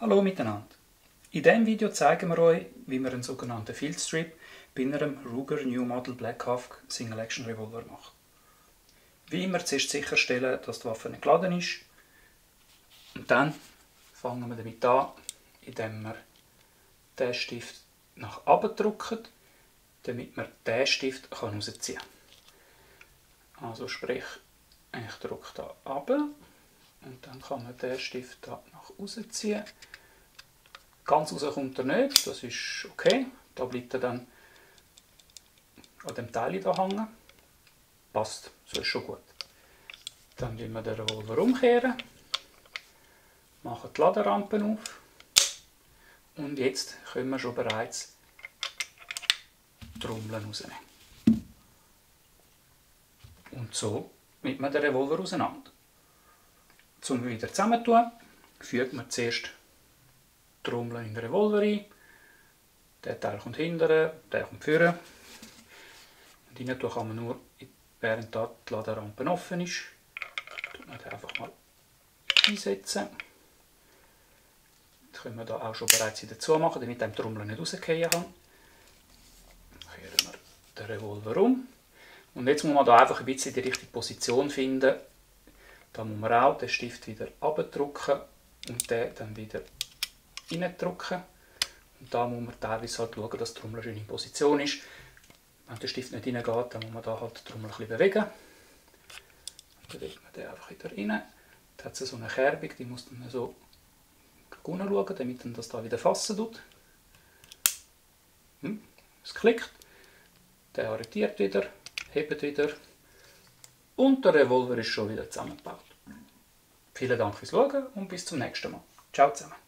Hallo miteinander. In diesem Video zeigen wir euch, wie man einen sogenannten Field Strip bei einem Ruger New Model Black Hawk Single Action Revolver macht. Wie immer zuerst sicherstellen, dass die Waffe nicht geladen ist. Und dann fangen wir damit an, indem wir den Stift nach oben drücken, damit man diesen Stift rausziehen kann. Also sprich, ich drücke hier runter und dann kann man den Stift hier nach außen ziehen. Ganz raus kommt er nicht, das ist okay. Da bleibt er dann an dem Teil hier hängen. Passt, so ist schon gut. Dann kehren wir den Revolver umkehren, machen die Laderampe auf und jetzt können wir schon bereits die Trommeln rausnehmen. Und so nimmt man den Revolver auseinander. Um wieder zusammenzutun, fügt man zuerst die Trommel in den Revolver ein. Der Teil kommt hinten, der kommt vorne. Und rein tun kann man nur, während die Laderampe offen ist. Tut man den einfach mal einsetzen. Das können wir da auch schon bereits wieder zumachen, damit die Trommel nicht rausfallen kann. Kehren wir den Revolver um. Und jetzt muss man da einfach ein bisschen die richtige Position finden. Da muss man auch den Stift wieder abdrücken und den dann wieder reindrücken. Und da muss man teilweise halt schauen, dass die Trommel schön in Position ist. Wenn der Stift nicht reingeht, dann muss man da halt die Trommel ein bisschen bewegen. Dann bewegt man den einfach wieder rein. Da hat es so eine Kerbung, die muss man so schauen, damit man das da wieder fassen tut. Es klickt, der arretiert wieder, hebt wieder und der Revolver ist schon wieder zusammengebaut. Vielen Dank fürs Schauen und bis zum nächsten Mal. Ciao zusammen.